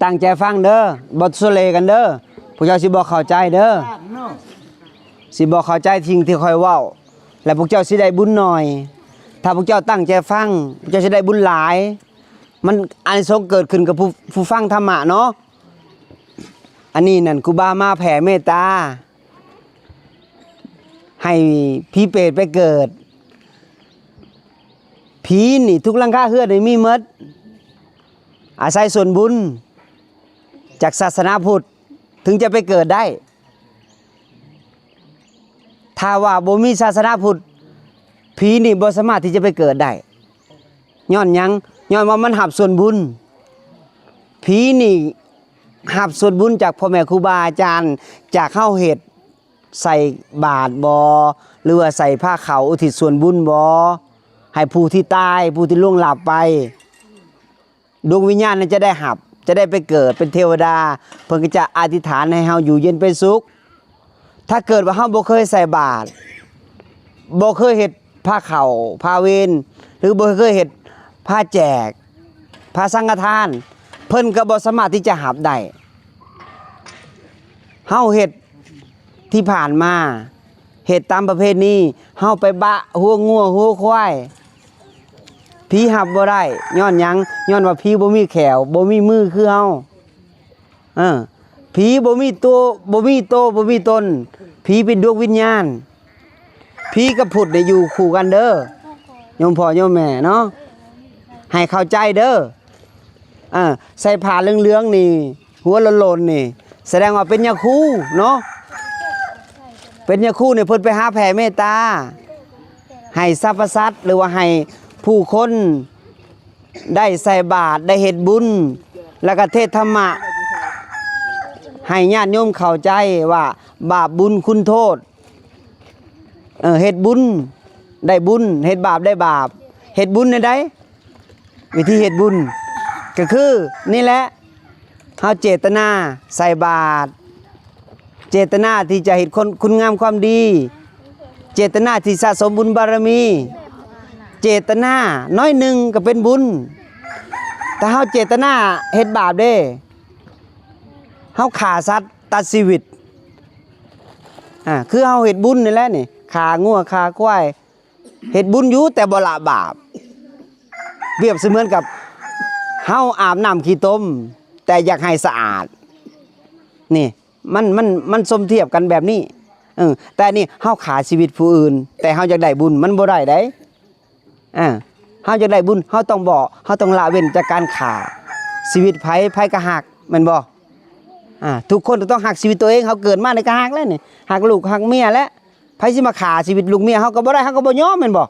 ຕັ້ງໃຈຟັງເດີ, ບໍ່ສະເຫຼກັນເດີ, ພວກເຈົ້າຊິບໍ່ເຂົ້າໃຈເດີ, ຊິບໍ່ເຂົ້າໃຈສິ່ງທີ່ຂ້ອຍເວົ້າ ແລະ ພວກເຈົ້າຊິໄດ້ບຸນໜ້ອຍ. ຖ້າພວກເຈົ້າຕັ້ງໃຈຟັງ, ພວກເຈົ້າຊິໄດ້ບຸນຫຼາຍ. ມັນ ອານິສົງເກີດຂຶ້ນກັບຜູ້ ຜູ້ຟັງທຳມະເນາະ. ອັນນີ້ນັ້ນ ຄູບາມາແຜ່ເມດຕາ ໃຫ້ຜີເປດໄປເກີດ. ຜີນີ້ ທຸກຫຼັງຄາເຮືອນນີ້ມີໝົດ, ອາໄສສ່ວນບຸນຈາກສາສະໜາພຸດ ເຖິງຈະໄປເກີດໄດ້. ຖ້າວ່າບໍ່ມີສາສະໜາພຸດ, ຜີນີ້ບໍ່ສາມາດທີ່ຈະໄປເກີດໄດ້. ຍ້ອນຫຍັງ? ຍ້ອນວ່າມັນຮັບສ່ວນບຸນ. ຜີນີ້ຮັບສ່ວນບຸນຈາກພໍ່ແມ່ຄູບາອາຈານ, ຈາກເຮົາເຮັດ ໃສ່ບາດບໍ ຫຼືວ່າໃສ່ພາເຂົ້າອຸທິດສ່ວນບຸນບໍ ໃຫ້ຜູ້ທີ່ຕາຍ, ຜູ້ທີ່ລ່ວງລັບໄປ. ດວງວິນຍານນັ້ນຈະໄດ້ຮັບ, ຈະໄດ້ໄປເກີດເປັນເທວະດາ, ເພິ່ນກໍຈະອະທິຖານໃຫ້ເຮົາຢູ່ເຢັນເປັນສຸກ. ຖ້າເກີດວ່າເຮົາບໍ່ເຄີຍໃສ່ບາດ, ບໍ່ເຄີຍເຮັດພາເຂົ້າ, ພາເວນ, ຫຼືບໍ່ເຄີຍເຮັດພາແຈກ, ພາສັງຄະທານ, ເພິ່ນກໍບໍ່ສາມາດທີ່ຈະຮັບໄດ້. ເຮົາເຮັດທີ່ຜ່ານມາ, ເຮັດຕາມປະເພນີ, ເຮົາໄປບະຫົວງົວຫົວຄວາຍ, ຜີຮັບບໍ່ໄດ້. ຍ້ອນຫຍັງ? ຍ້ອນວ່າຜີບໍ່ມີແຂ້ວ, ບໍ່ມີມືຄືເຮົາ. ເອີ, ຜີບໍ່ມີຕົວ, ບໍ່ມີໂຕ, ບໍ່ມີຕົນ, ຜີເປັນດວງວິນຍານ. ຜີກັບພຸດໄດ້ຢູ່ຄູ່ກັນເດີ ໂຍມພໍ່ໂຍມແມ່ເນາະ, ໃຫ້ເຂົ້າໃຈເດີ. ເອີ, ໃສ່ຜ້າເຫຼືອງໆນີ້, ຫົວໂລນໆນີ້, ສະແດງວ່າເປັນຍາຄູເນາະ, ເປັນຍາຄູນີ້ ເພິ່ນໄປຫາແຜ່ເມດຕາ ໃຫ້ສັບພະສັດ ຫຼືວ່າໃຫ້ຜູ້ຄົນ ໄດ້ໃສ່ບາດ, ໄດ້ເຮັດບຸນ, ແລ້ວກໍເທດທຳມະໃຫ້ຍາດໂຍມເຂົ້າໃຈວ່າບາບບຸນຄຸນໂທດ. ເອີ, ເຮັດບຸນໄດ້ບຸນ, ເຮັດບາບໄດ້ບາບ. ເຮັດບຸນແນວໃດ? ວິທີເຮັດບຸນກໍຄືນີ້ແຫຼະ, ເຮົາເຈດຕະນາໃສ່ບາດ, ເຈດຕະນາທີ່ຈະເຮັດຄຸນ, ຄຸນງາມຄວາມດີ, ເຈດຕະນາທີ່ສະສົມບຸນບາລະມີ, ເຈດຕະນາໜ້ອຍໜຶ່ງກໍເປັນບຸນ. ຖ້າເຮົາເຈດຕະນາເຮັດບາບເດ້, ເຮົາຂ້າສັດຕັດຊີວິດ, ອາ, ຄືເຮົາເຮັດບຸນນີ້ແຫຼະນີ້, ຂ້າງົວຂ້າຄວາຍ, ເຮັດບຸນຢູ່ແຕ່ບໍ່ລະບາບ. ປຽບສະເໝືອນກັບເຮົາອາບນ້ຳຂີ້ຕົມ ແຕ່ຢາກໃຫ້ສະອາດ. ນີ້ ມັນ, ມັນ, ມັນສົມທຽບກັນແບບນີ້. ເອີ, ແຕ່ນີ້ເຮົາຂ້າຊີວິດຜູ້ອື່ນ ແຕ່ເຮົາຢາກໄດ້ບຸນ ມັນບໍ່ໄດ້ໃດ. ອາ, ເຮົາຢາກໄດ້ບຸນ ເຮົາຕ້ອງບໍ່, ເຮົາຕ້ອງລະເວັ້ນຈາກການຂ້າຊີວິດໃຜ, ໃຜກໍຮັກ ແມ່ນບໍ່? ອາ, ທຸກຄົນກໍຕ້ອງຮັກຊີວິດຕົວເອງ. ເຮົາເກີດມານີ້ກໍຮັກແລ້ວນີ້, ຮັກລູກຮັກເມຍແຫຼະ. ໃຜຊິມາຂ້າຊີວິດລູກເມຍເຮົາກໍບໍ່ໄດ້, ເຮົາກໍບໍ່ຍອມ ແມ່ນບໍ່?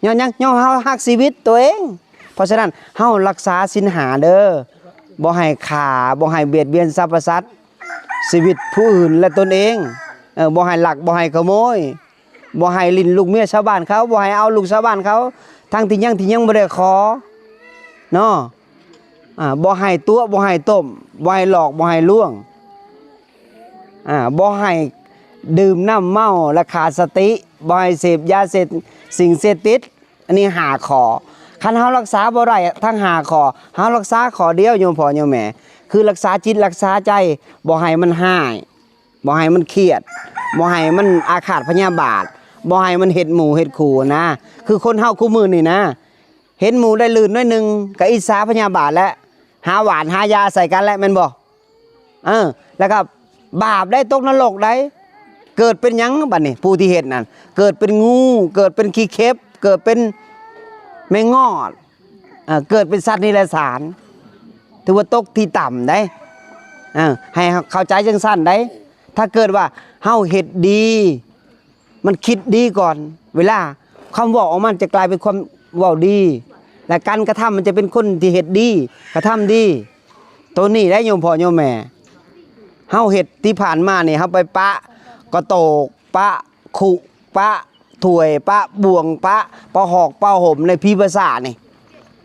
ຍ້ອນຫຍັງ? ຍ້ອນເຮົາຮັກຊີວິດຕົວເອງ. ເພາະສະນັ້ນ ເຮົາລັກສາສິນຫ້າເດີ, ບໍ່ໃຫ້ຂ້າ, ບໍ່ໃຫ້ບຽດບຽນສັບພະສັດ, ຊີວິດຜູ້ອື່ນ ແລະ ຕົນເອງ. ເອີ, ບໍ່ໃຫ້ລັກ, ບໍ່ໃຫ້ຂະໂມຍ, ບໍ່ໃຫ້ຫຼິ້ນລູກເມຍຊາວບ້ານເຂົາ, ບໍ່ໃຫ້ເອົາລູກຊາວບ້ານເຂົາ, ທັງທີ່ຍັງ, ທີ່ຍັງບໍ່ໄດ້ຂໍເນາະ. ອາ, ບໍ່ໃຫ້ຕົວະ, ບໍ່ໃຫ້ຕົ້ມ, ບໍ່ໃຫ້ຫຼອກ, ບໍ່ໃຫ້ລວງ. ອາ, ບໍ່ໃຫ້ດື່ມນ້ຳເມົາ ແລະ ຂາດສະຕິ, ບໍ່ໃຫ້ເສບຢາເສບ, ສິ່ງເສບຕິດ. ອັນນີ້ຫ້າຂໍ້. ຄັນເຮົາລັກສາບໍ່ໄດ້ທັງຫ້າຂໍ້, ເຮົາລັກສາຂໍ້ດຽວ ໂຍມພໍ່ໂຍມແມ່, ຄືລັກສາຈິດລັກສາໃຈ, ບໍ່ໃຫ້ມັນຮ້າຍ, ບໍ່ໃຫ້ມັນຄຽດ, ບໍ່ໃຫ້ມັນອາຄາດພະຍາບາດ, ບໍ່ໃຫ້ມັນເຮັດໝູ່ເຮັດຄູ່ນະ. ຄືຄົນເຮົາຄູ່ມື້ນີ້ນະ, ເຫັນໝູ່ໄດ້ລື່ນໜ້ອຍໜຶ່ງ ກໍອິດສາພະຍາບາດແຫຼະ, ຫາຫວ່ານຫາຢາໃສ່ກັນແຫຼະ ແມ່ນບໍ່? ເອີ, ແລ້ວກໍບາບໄດ໋, ຕົກນະລົກໄດ໋. ເກີດເປັນຫຍັງບັດນີ້? ຜູ້ທີ່ເຮັດນັ້ນ ເກີດເປັນງູ, ເກີດເປັນຂີ້ເຂັບ, ເກີດເປັນແມງງອດ, ເອີ, ເກີດເປັນສັດນິລະສານ, ຖືວ່າຕົກທີ່ຕ່ຳໄດ໋. ເອີ, ໃຫ້ເຂົ້າໃຈຈັ່ງຊັ້ນໄດ໋. ຖ້າເກີດວ່າເຮົາເຮັດດີ, ມັນຄິດດີກ່ອນ, ເວລາຄຳເວົ້າອອກມາຈະກາຍເປັນຄວາມເວົ້າດີ ແລະ ການກະທຳມັນຈະເປັນຄົນທີ່ເຮັດດີ, ກະທຳດີ. ໂຕນີ້ໄດ໋ ໂຍມພໍ່ໂຍມແມ່, ເຮົາເຮັດທີ່ຜ່ານມານີ້, ເຮົາໄປປະກະໂຕກ, ປະຄຸ, ປະຖ້ວຍ, ປະບ່ວງ, ປະປາຫອກປາຫົ່ມໃນຜີປາສາດນີ້,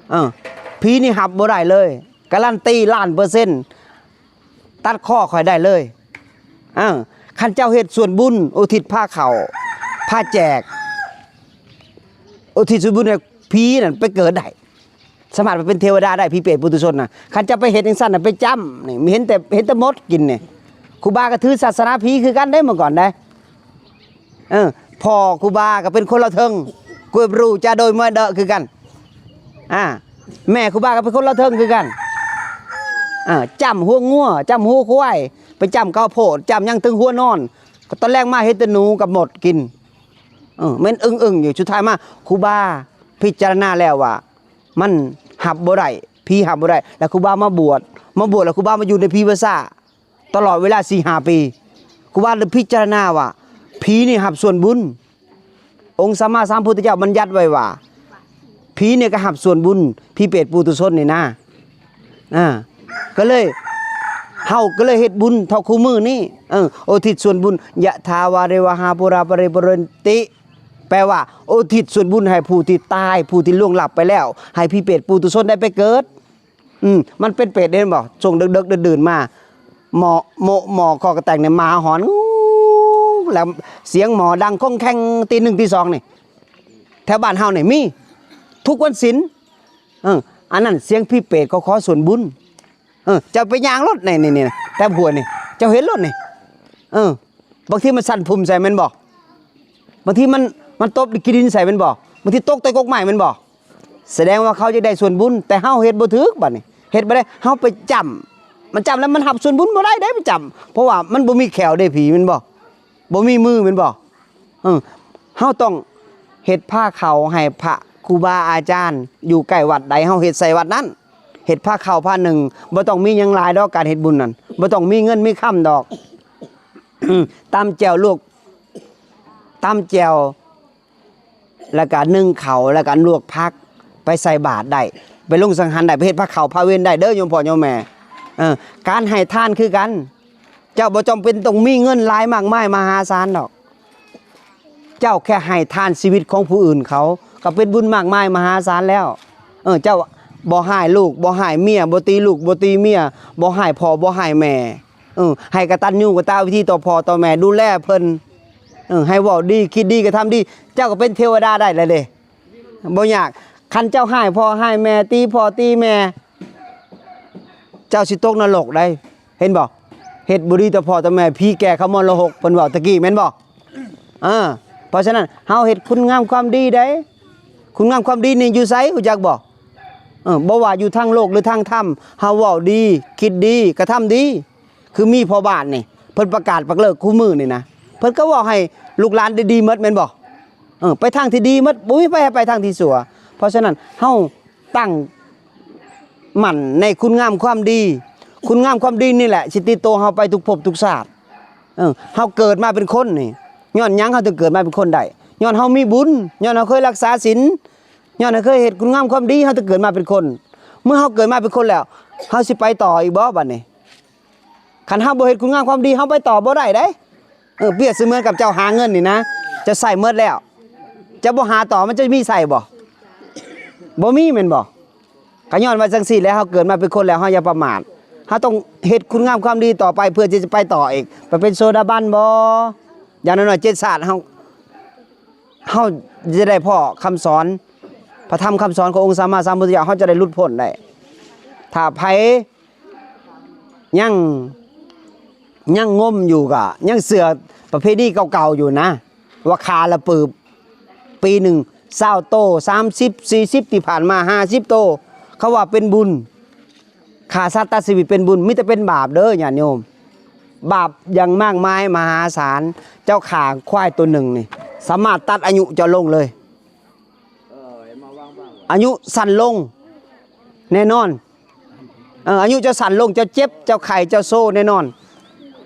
ເອີ, ຜີນີ້ຮັບບໍ່ໄດ້ເລີຍ, ກາລັນຕີລ້ານເປີເຊັນ. ຕັດຄໍຂ້ອຍໄດ້ເລີຍ. ເອີ, ຄັນເຈົ້າເຮັດສ່ວນບຸນ ອຸທິດພາເຂົ້າ ພາແຈກ, ອຸທິດສ່ວນບຸນໃຫ້ຜີນັ້ນໄປເກີດໄດ້. ສາມາດໄປເປັນເທວະດາໄດ້ ຜີເປດປຸຖຸຊົນນະ. ຄັນຈະໄປເຮັດຈັ່ງຊັ້ນນະ ໄປຈ້ຳນີ້ ເຫັນແຕ່ ເຫັນແຕ່ມົດກິນນີ້. ຄູບາກໍຖືສາສະໜາຜີຄືກັນເດ້ ເມື່ອກ່ອນເດ້. ເອີ ພໍ່ຄູບາກໍເປັນຄົນລາວເທິງ ກວຍບຣູຈາໂດຍມວຍເດາະຄືກັນ. ອ່າ ແມ່ຄູບາກໍເປັນຄົນລາວເທິງຄືກັນ. ອ່າ ຈ້ຳຫົວງົວ ຈ້ຳຫົວຄວາຍ ໄປຈ້ຳເຂົ້າໂພດ ຈ້ຳຫຍັງເຖິງຫົວນອນ ກໍຕອນແລງມາເຫັນແຕ່ໜູກັບມົດກິນ. ເອີ ແມ່ນອຶ້ງໆຢູ່. ສຸດທ້າຍມາຄູບາພິຈາລະນາແລ້ວວ່າ ມັນຮັບບໍ່ໄດ້ ຜີຮັບບໍ່ໄດ້ ແລ້ວຄູບາມາບວດ ມາບວດແລ້ວຄູບາມາຢູ່ໃນຜີພາສາ ຕະຫຼອດເວລາສີ່ຫ້າປີ. ຄູບາໄດ້ພິຈາລະນາວ່າ ຜີນີ້ຮັບສ່ວນບຸນ. ອົງສຳມາສຳພຸດທະເຈົ້າບັນຍັດໄວ້ວ່າ ຜີນີ້ກໍຮັບສ່ວນບຸນ ຜີເປດປຸຖຸຊົນນີ້ນະ. ອ່າ ກໍເລີຍ ເຮົາກໍເລີຍເຮັດບຸນເທົ່າຄູ່ມື້ນີ້ ເອີ ອຸທິດສ່ວນບຸນ ຍະຖາວາລິວະຫາປູຣາປະລິປູເຣນຕິ ແປວ່າ ອຸທິດສ່ວນບຸນໃຫ້ຜູ້ທີ່ຕາຍ ຜູ້ທີ່ລ່ວງລັບໄປແລ້ວ ໃຫ້ຜີເປດປຸຖຸຊົນໄດ້ໄປເກີດ. ອືມ ມັນເປັນເປດເດ້ ເຫັນບໍ່? ຊ່ວງເດິກໆ ດື່ນໆ ມາ ໝໍ້ ໂມະ ໝໍ້ ຄອກະແຕງໃນໝາຫອນ ງູ ແລ້ວສຽງໝໍ້ດັງຄົງແຄງ ຕີໜຶ່ງຕີສອງນີ້ ແຖວບ້ານເຮົານີ້ມີ ທຸກວັນສິນ. ເອີ ອັນນັ້ນສຽງຜີເປດເຂົາຂໍສ່ວນບຸນ. ເອີ ເຈົ້າໄປຍ່າງໂລດ ນີ້ ນີ້ ນີ້ ແຖວຫ້ວຍນີ້ ເຈົ້າເຫັນໂລດນີ້. ເອີ ບາງທີມັນສັ່ນພຸ່ມໃສ່ແມ່ນບໍ່? ບາງທີມັນ ມັນຕົບຂີ້ດິນໃສ່ແມ່ນບໍ່? ບາງທີຕົກໃສ່ກົກໄມ້ແມ່ນບໍ່? ສະແດງວ່າເຂົາຢາກໄດ້ສ່ວນບຸນ ແຕ່ເຮົາເຮັດບໍ່ຖືກ. ບາດນີ້ເຮັດບໍ່ໄດ້ ເຮົາໄປຈ້ຳ ມັນຈ້ຳແລ້ວມັນຮັບສ່ວນບຸນບໍ່ໄດ້ເດ້ ໄປຈ້ຳ ເພາະວ່າມັນບໍ່ມີແຂ້ວເດ້ຜີແມ່ນບໍ່? ບໍ່ມີມືແມ່ນບໍ່? ເອີ ເຮົາຕ້ອງເຮັດພາເຂົ້າໃຫ້ພະຄູບາອາຈານ ຢູ່ໃກ້ວັດໃດເຮົາເຮັດໃສ່ວັດນັ້ນ. ເຮັດພາເຂົ້າພາໜຶ່ງ ບໍ່ຕ້ອງມີຫຍັງຫຼາຍດອກ ການເຮັດບຸນນັ້ນ ບໍ່ຕ້ອງມີເງິນມີຄຳດອກ. ອືມ ຕຳແຈ່ວ ລວກ ຕຳແຈ່ວ ແລ້ວກະໜຶ້ງເຂົ້າ ແລ້ວກະລວກຜັກ ໄປໃສ່ບາດໄດ້ ໄປລົງສັງຫານໄດ້ ໄປເຮັດພາເຂົ້າພາເວັນໄດ້ເດີໂຍມພໍ່ໂຍມແມ່. ເອີ ການໃຫ້ທານຄືກັນ ເຈົ້າບໍ່ຈຳເປັນຕ້ອງມີເງິນຫຼາຍມາກມາຍມະຫາສານດອກ. ເຈົ້າແຄ່ໃຫ້ທານຊີວິດຂອງຜູ້ອື່ນເຂົາ ກໍເປັນບຸນມາກມາຍມະຫາສານແລ້ວ. ເອີ ເຈົ້າບໍ່ຮ້າຍລູກ ບໍ່ຮ້າຍເມຍ ບໍ່ຕີລູກ ບໍ່ຕີເມຍ ບໍ່ຮ້າຍພໍ່ ບໍ່ຮ້າຍແມ່. ເອີ ໃຫ້ກະຕັນຍູກະຕະເວທີຕໍ່ພໍ່ຕໍ່ແມ່ ດູແລເພິ່ນ. ເອີ ໃຫ້ເວົ້າດີ ຄິດດີ ກະທຳດີ ເຈົ້າກໍເປັນເທວະດາໄດ້ແລ້ວເດ້ ບໍ່ຍາກ. ຄັນເຈົ້າຮ້າຍພໍ່ຮ້າຍແມ່ ຕີພໍ່ຕີແມ່ ເຈົ້າຊິຕົກນະລົກໄດ໋ ເຫັນບໍ່? ເຮັດບໍ່ດີຕໍ່ພໍ່ຕໍ່ແມ່ ຜີແກ່ເຂົ້າມໍລະຫົກ ເພິ່ນເວົ້າຕະກີ້ແມ່ນບໍ່? ເອີ ເພາະສະນັ້ນເຮົາເຮັດຄຸນງາມຄວາມດີໄດ໋. ຄຸນງາມຄວາມດີນີ້ຢູ່ໃສຮູ້ຈັກບໍ່? ເອີ ບໍ່ວ່າຢູ່ທາງໂລກ ຫຼື ທາງທຳ ເຮົາເວົ້າດີ ຄິດດີ ກະທຳດີ ຄືມີພໍ່ບ້ານນີ້ ເພິ່ນປະກາດປະເລີກຄູ່ມື້ນີ້ນະ ເພິ່ນກໍເວົ້າໃຫ້ລູກຫຼານໄດ້ດີໝົດແມ່ນບໍ່? ເອີ ໄປທາງທີ່ດີໝົດ ບໍ່ມີໃຜໃຫ້ໄປທາງທີ່ຊົ່ວ. ເພາະສະນັ້ນເຮົາຕັ້ງໝັ້ນໃນຄຸນງາມຄວາມດີ ຄຸນງາມຄວາມດີນີ້ແຫຼະຊິຕິດໂຕເຮົາໄປທຸກພົບທຸກຊາດ. ເອີ ເຮົາເກີດມາເປັນຄົນນີ້ ຍ້ອນຫຍັງເຮົາຈຶ່ງເກີດມາເປັນຄົນໄດ້? ຍ້ອນເຮົາມີບຸນ ຍ້ອນເຮົາເຄີຍລັກສາສິນ ຍ້ອນເຮົາເຄີຍເຮັດຄຸນງາມຄວາມດີ ເຮົາຈຶ່ງເກີດມາເປັນຄົນ. ເມື່ອເຮົາເກີດມາເປັນຄົນແລ້ວ ເຮົາຊິໄປຕໍ່ອີກບໍ່ບັດນີ້? ຄັນເຮົາບໍ່ເຮັດຄຸນງາມຄວາມດີ ເຮົາໄປຕໍ່ບໍ່ໄດ້ເດ້. ເອີ ປຽບສະເໝືອນກັບເຈົ້າຫາເງິນນີ້ນະ ເຈົ້າໃຊ້ໝົດແລ້ວ ເຈົ້າບໍ່ຫາຕໍ່ ມັນຈະມີໃຊ້ບໍ່? ບໍ່ມີແມ່ນບໍ່? ກໍຍ້ອນວ່າຈັ່ງຊີ້ແຫຼະ ເຮົາເກີດມາເປັນຄົນແລ້ວ ເຮົາຢ່າປະໝາດ ເຮົາຕ້ອງເຮັດຄຸນງາມຄວາມດີຕໍ່ໄປ ເພື່ອທີ່ຈະໄປຕໍ່ອີກ ໄປເປັນໂສດາບັນບໍ? ຢ່າງໜ້ອຍໆເຈັດຊາດ ເຮົາ ເຮົາຈະໄດ້ພໍ້ຄຳສອນ ພະທຳຄຳສອນຂອງອົງສຳມາສຳພຸດທະເຈົ້າ ເຮົາຈະໄດ້ຫຼຸດພົ້ນໄດ້. ຖ້າໃຜ ຍັງ ຍັງງົມຢູ່ ກະຍັງເຊື່ອປະເພນີເກົ່າໆຢູ່ນະ ວ່າຂ້າລະປືບ ປີໜຶ່ງຊາວໂຕ ສາມສິບ ສີ່ສິບ ທີ່ຜ່ານມາ ຫ້າສິບໂຕ ເຂົາວ່າເປັນບຸນ. ຂ້າສັດຕັດຊີວິດເປັນບຸນ ມີແຕ່ເປັນບາບເດີຍາດໂຍມ ບາບຢ່າງມາກມາຍມະຫາສານ. ເຈົ້າຂ້າຄວາຍໂຕໜຶ່ງນີ້ ສາມາດຕັດອາຍຸເຈົ້າລົງເລີຍ ອາຍຸສັ້ນລົງແນ່ນອນ. ເອີ ອາຍຸເຈົ້າສັ້ນລົງ ເຈົ້າເຈັບ ເຈົ້າໄຂ້ ເຈົ້າໂຊແນ່ນອນ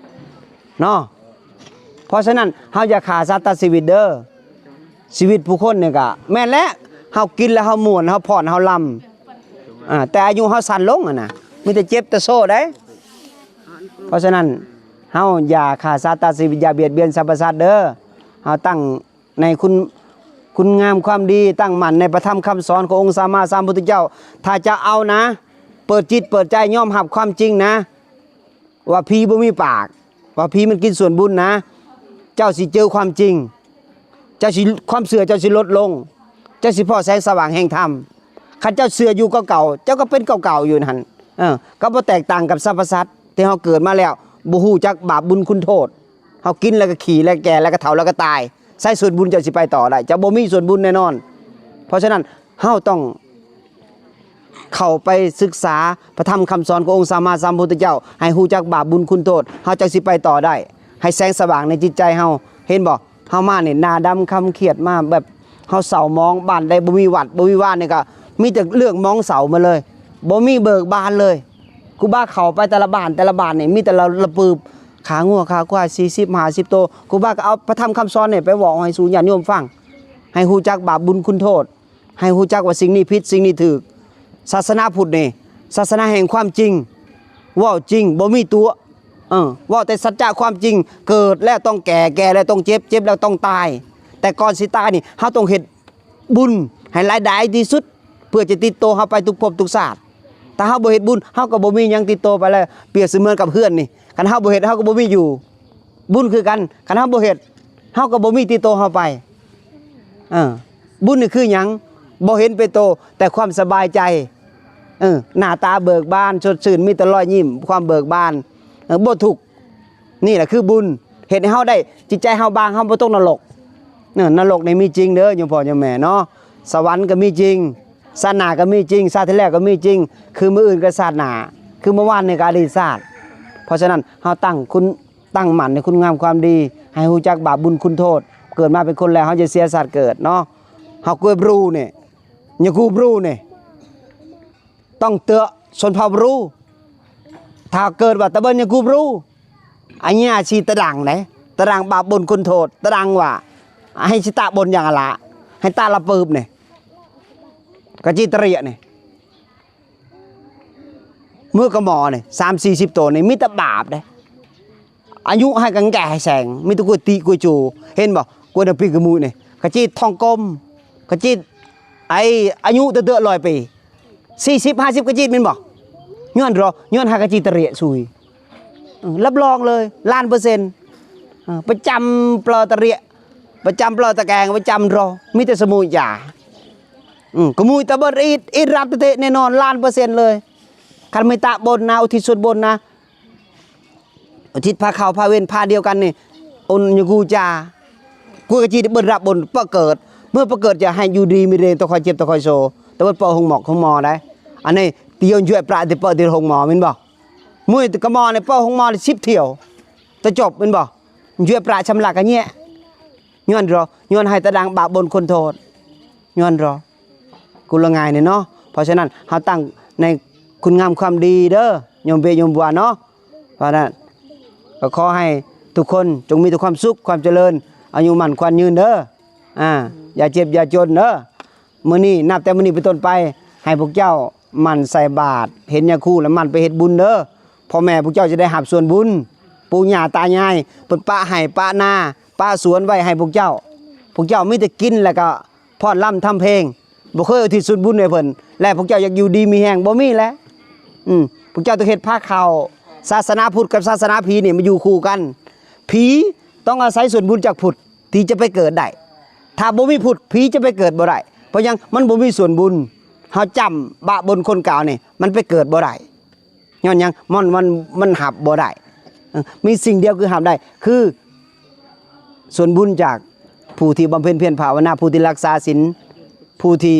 ເນາະ. ເພາະສະນັ້ນເຮົາຢ່າຂ້າສັດຕັດຊີວິດເດີ. ຊີວິດຜູ້ຄົນນີ້ກະແມ່ນແຫຼະ ເຮົາກິນແລ້ວເຮົາມ່ວນ ເຮົາຜ່ອນ ເຮົາລຳ ອາ ແຕ່ອາຍຸເຮົາສັ້ນລົງຫັ້ນນະ ມີແຕ່ເຈັບແຕ່ໂຊໄດ໋. ເພາະສະນັ້ນເຮົາຢ່າຂ້າສັດຕັດຊີວິດ ຢ່າບຽດບຽນສັບພະສັດເດີ. ເຮົາຕັ້ງ ໃນຄຸນ ຄຸນງາມຄວາມດີ ຕັ້ງໝັ້ນໃນພະທຳຄຳສອນຂອງອົງສຳມາສຳພຸດທະເຈົ້າ. ຖ້າເຈົ້າເອົານະ ເປີດຈິດເປີດໃຈ ຍອມຮັບຄວາມຈິງນະ ວ່າຜີບໍ່ມີປາກ ວ່າຜີມັນກິນສ່ວນບຸນນະ ເຈົ້າຊິເຈີຄວາມຈິງ ເຈົ້າຊິ ຄວາມເຊື່ອເຈົ້າຊິລົດລົງ ເຈົ້າຊິພໍ້ແສງສະຫວ່າງແຫ່ງທຳ. ຄັນເຈົ້າເຊື່ອຢູ່ເກົ່າໆ ເຈົ້າກໍເປັນເກົ່າໆຢູ່ຫັ້ນ ເອີ ກໍບໍ່ແຕກຕ່າງກັບສັບພະສັດທີ່ເຮົາເກີດມາແລ້ວ ບໍ່ຮູ້ຈັກບາບບຸນຄຸນໂທດ. ເຮົາກິນແລ້ວກໍຂີ້ ແລ້ວແກ່ ແລ້ວກໍເຖົ້າ ແລ້ວກໍຕາຍ. ໃສສ່ວນບຸນເຈົ້າຊິໄປຕໍ່ໄດ້? ເຈົ້າບໍ່ມີສ່ວນບຸນແນ່ນອນ. ເພາະສະນັ້ນ ເຮົາຕ້ອງເຂົ້າໄປສຶກສາພະທຳຄຳສອນຂອງອົງສຳມາສຳພຸດທະເຈົ້າ ໃຫ້ຮູ້ຈັກບາບບຸນຄຸນໂທດ ເຮົາຈັ່ງຊິໄປຕໍ່ໄດ້ ໃຫ້ແສງສະຫວ່າງໃນຈິດໃຈເຮົາ. ເຫັນບໍ່? ເຮົາມານີ້ໜ້າດຳຄຳຄຽດມາ ແບບເຮົາເສົ້າໝອງ. ບ້ານໃດບໍ່ມີວັດ ບໍ່ມີວານີ້ ກໍມີແຕ່ເລື່ອງໝອງເສົ້າໝົດເລີຍ ບໍ່ມີເບີກບານເລີຍ. ຄູບາເຂົ້າໄປແຕ່ລະບ້ານ ແຕ່ລະບ້ານນີ້ມີແຕ່ລະ ລະປຶບ ຂ້າງົວຂ້າຄວາຍສີ່ສິບຫ້າສິບໂຕ. ຄູບາກໍເອົາພະທຳຄຳສອນນີ້ໄປເວົ້າໃຫ້ສູ່ຍາດໂຍມຟັງ ໃຫ້ຮູ້ຈັກບາບບຸນຄຸນໂທດ ໃຫ້ຮູ້ຈັກວ່າສິ່ງນີ້ຜິດ ສິ່ງນີ້ຖືກ. ສາສະໜາພຸດນີ້ ສາສະໜາແຫ່ງຄວາມຈິງ ເວົ້າຈິງ ບໍ່ມີຕົວະ ເອີ ເວົ້າແຕ່ສັດຈະຄວາມຈິງ. ເກີດແລ້ວຕ້ອງແກ່ ແກ່ແລ້ວຕ້ອງເຈັບ ເຈັບແລ້ວຕ້ອງຕາຍ. ແຕ່ກ່ອນຊິຕາຍນີ້ ເຮົາຕ້ອງເຮັດບຸນໃຫ້ຫຼາຍໆທີ່ສຸດ ເພື່ອຈະຕິດໂຕເຮົາໄປທຸກພົບທຸກຊາດ. ຖ້າເຮົາບໍ່ເຮັດບຸນ ເຮົາກໍບໍ່ມີຫຍັງຕິດໂຕໄປແລ້ວ. ປຽບສະເໝືອນກັບເຮືອນນີ້ ຄັນເຮົາບໍ່ເຮັດ ເຮົາກໍບໍ່ມີຢູ່. ບຸນຄືກັນ ຄັນເຮົາບໍ່ເຮັດ ເຮົາກໍບໍ່ມີຕິດໂຕເຮົາໄປ. ເອີ ບຸນນີ້ຄືຫຍັງ? ບໍ່ເຫັນເປັນໂຕ ແຕ່ຄວາມສະບາຍໃຈ. ເອີ ໜ້າຕາເບີກບານ ສົດຊື່ນ ມີແຕ່ຮອຍຍິ້ມ ຄວາມເບີກບານ ເອີ ບໍ່ທຸກ. ນີ້ແຫຼະຄືບຸນ ເຮັດໃຫ້ເຮົາໄດ້ ຈິດໃຈເຮົາບາງ ເຮົາບໍ່ຕົກນະລົກ. ເອີ ນະລົກນີ້ມີຈິງເດີໂຍມພໍ່ໂຍມແມ່ເນາະ. ສະຫວັນກໍມີຈິງ ຊາດໜ້າກໍມີຈິງ ຊາດທີ່ແລ້ວກໍມີຈິງ ຄືມື້ອື່ນກໍຊາດໜ້າ ຄືເມື່ອວານນີ້ກໍອະດີດຊາດ. ເພາະສະນັ້ນ ເຮົາຕັ້ງຄຸນ ຕັ້ງໝັ້ນໃນຄຸນງາມຄວາມດີ ໃຫ້ຮູ້ຈັກບາບບຸນຄຸນໂທດ. ເກີດມາເປັນຄົນແລ້ວ ເຮົາຢ່າເສຍຊາດເກີດເນາະ. ເຮົາເກີດບຣູນີ້ ຍາກູບຣູນີ້ ຕ້ອງເຕີຊົນເຜົ່າບຣູ. ຖ້າເກີດວ່າຕະເບິ່ນຍາກູບຣູ ອັນນີ້ອາຊີຕະດັງເດ້ ຕະດັງບາບບຸນຄຸນໂທດ ຕະດັງວ່າ ໃຫ້ຊິຕະບົນຢ່າງອະລະ ໃຫ້ຕະລະປຶບນີ້ ກະຈິຕະເຣຍນີ້ ມື້ກະໝໍນີ້ ສາມສີ່ສິບໂຕນີ້ ມີແຕ່ບາບເດ້. ອາຍຸໃຫ້ກັນແກ່ໃຫ້ແສງ ມີແຕ່ກວຍຕິກວຍໂຈ. ເຫັນບໍ່? ກວຍນຳປີກະມຸຍນີ້ ກະຈິດທ້ອງກົມ ກະຈິດ ໄອ້ອາຍຸເຕີໆຮ້ອຍປີ ສີ່ສິບຫ້າສິບກະຈິດແມ່ນບໍ່? ຍ້ອນເດາະ ຍ້ອນຫາກະຈິຕະເຣຍຊຸຍ. ເອີ ຮັບຮອງເລີຍລ້ານເປີເຊັນ. ເອີ ປະຈຳປລໍຕະເຣຍ ປະຈຳປລໍຕະແກງ ປະຈຳເດາະ ມີແຕ່ສະມຸຍຢາ. ອືມ ກະມຸຍຕະເບິດອີດ ອີດຮັບເຕະແນ່ນອນລ້ານເປີເຊັນເລີຍ. ຄັນມີຕະບົນນະ ອຸທິດສ່ວນບຸນນະ ອາທິດພາເຂົ້າພາເວັນພາດຽວກັນນີ້ ອົນຍະກູຈາ ກູກະຈີເບິ່ນຮັບບົນປະເກີດ ເມື່ອປະເກີດຈະໃຫ້ຢູ່ດີມີແຮງ ຕ້ອງຄອຍເຈັບຕ້ອງຄອຍໂຊ ແຕ່ວ່າເປີໂຮງໝໍໂຮງໝໍໄດ໋. ອັນນີ້ຕິຍົນຊ່ວຍປະຕິເປີທີ່ໂຮງໝໍແມ່ນບໍ່? ມື້ກະໝໍນີ້ເປີໂຮງໝໍສິບຖ້ຽວ ແຕ່ຈົບແມ່ນບໍ່? ຊ່ວຍປະຊຳລະກະແຍະ ຍ້ອນເດາະ ຍ້ອນໃຫ້ຕະດັງບາບບົນຄົນໂທດ ຍ້ອນເດາະ ກູລະງ່າຍນີ້ເນາະ. ເພາະສະນັ້ນ ເຮົາຕັ້ງໃນຄຸນງາມຄວາມດີເດີ ໂຍມເປໂຍມບົວເນາະ. ເພາະນັ້ນ ກໍຂໍໃຫ້ທຸກຄົນຈົ່ງມີແຕ່ຄວາມສຸກຄວາມຈະເລີນ ອາຍຸໝັ້ນຂວັນຍືນເດີ ອາ ຢ່າເຈັບຢ່າຈົນເດີ. ມື້ນີ້ ນັບແຕ່ມື້ນີ້ເປັນຕົ້ນໄປ ໃຫ້ພວກເຈົ້າໝັ່ນໃສ່ບາດ ເຫັນຍາຄູແລ້ວໝັ່ນໄປເຮັດບຸນເດີ. ພໍ່ແມ່ພວກເຈົ້າຈະໄດ້ຮັບສ່ວນບຸນ ປູ່ຍ່າຕາຍາຍເພິ່ນປະໄຮ່ປະນາ ປະສວນໄວ້ໃຫ້ພວກເຈົ້າ. ພວກເຈົ້າມີແຕ່ກິນ ແລ້ວກໍຟ້ອນລຳທຳເພງ ບໍ່ເຄີຍອຸທິດສ່ວນບຸນໃຫ້ເພິ່ນ ແລະ ພວກເຈົ້າຢາກຢູ່ດີມີແຮງ ບໍ່ມີແຫຼະ. ອືມ ພວກເຈົ້າຕ້ອງເຮັດພາເຂົ້າ. ສາສະໜາພຸດກັບສາສະໜາຜີນີ້ມັນຢູ່ຄູ່ກັນ. ຜີຕ້ອງອາໄສສ່ວນບຸນຈາກພຸດທີ່ຈະໄປເກີດໄດ້. ຖ້າບໍ່ມີພຸດ ຜີຈະໄປເກີດບໍ່ໄດ້. ເພາະຫຍັງ? ມັນບໍ່ມີສ່ວນບຸນ. ເຮົາຈຳບາບບຸນຄົນເກົ່ານີ້ ມັນໄປເກີດບໍ່ໄດ້. ຍ້ອນຫຍັງ? ມັນ ມັນ ມັນຮັບບໍ່ໄດ້. ເອີ ມີສິ່ງດຽວຄືຮັບໄດ້ ຄື ສ່ວນບຸນຈາກຜູ້ທີ່ບຳເພັນພຽນພາວະນາ ຜູ້ທີ່ຮັກສາສິນ ຜູ້ທີ່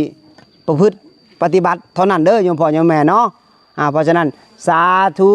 ປະພຶດປະຕິບັດເທົ່ານັ້ນເດີ ໂຍມພໍ່ໂຍມແມ່ເນາະ. ອາ ເພາະສະນັ້ນ ສາທຸ.